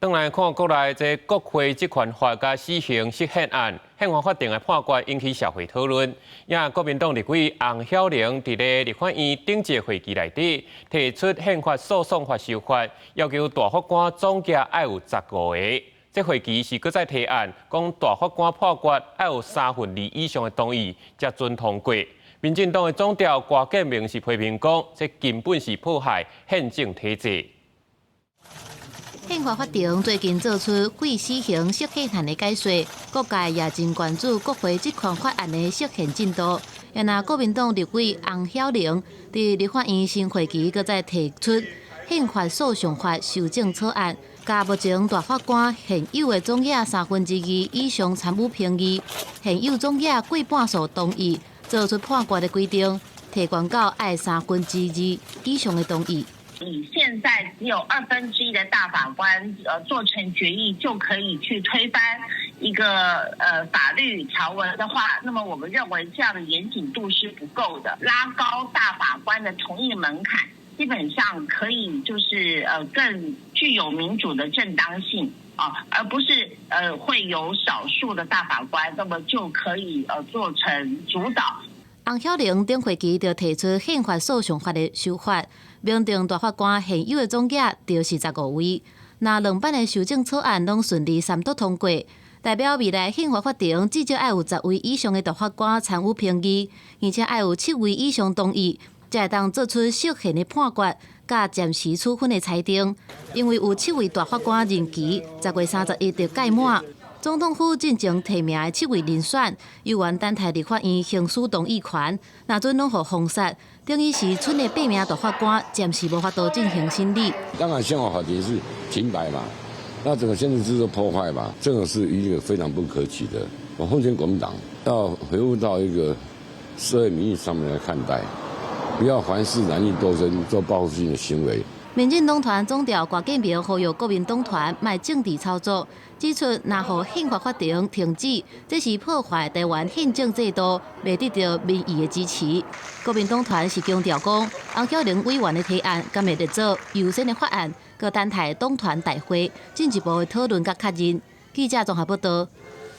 轉來看國內這國會職權法佮死刑釋憲案，憲法法庭的判決引起社會討論。也國民黨立委洪曉玲佇咧立法院頂一個會期內底提出憲法訴訟法修法，要求大法官總額愛有15個。這會期是閣再提案，講大法官判決愛有三分二以上的同意，才準通過。民進黨的總召郭建明是批評講，這根本是破壞憲政體制。憲法法庭最近做出廢死刑釋憲案的解說，各界也真關注國會職權法案的釋憲進度。然後國民黨立委洪曉玲佇立法院新會期閣再提出憲法訴訟法修正草案，共目前大法官現有的總額三分之二以上參與評議，現有總額過半數同意做出判決的規定，提懸到愛三分之二以上的同意。以現在只有二分之一的大法官做成決議就可以去推翻一個法律條文的話，那麼我們認為這樣的嚴謹度是不夠的。拉高大法官的同意門檻，基本上可以就是更具有民主的正當性啊，而不是會有少數的大法官，那麼就可以做成主導。洪曉玲頂會期就提出憲法訴訟法的修法，明定大法官現有的總額就是15位。若兩版的修正草案攏順利三讀通過，代表未來憲法法庭至少愛有10位以上的大法官參與評議，而且愛有七位以上同意，才會當做出釋憲的判決，佮暫時處分的裁定。因為有七位大法官任期10月31日就屆滿。總統府進前提名的七位人選，猶原等待立法院行使同意權，若準攏予封殺，等於是賰的八名大法官暫時無法度進行審理。當然，憲法法庭是停擺嘛，那整個憲政制度破壞嘛，這個是一個非常不可取的。我奉勸國民黨要回復到一個社會民意上面來看待，不要凡事藍綠鬥爭做報復性的行為。民進黨團總召郭建明呼籲國民黨團莫政治操作，指出若予憲法法庭停止，這是破壞台灣憲政制度，袂得到民意的支持。國民黨團是強調講，洪曉玲委員的提案，敢會列做優先的法案，閣等待黨團大會進一步的討論佮確認。記者綜合報道。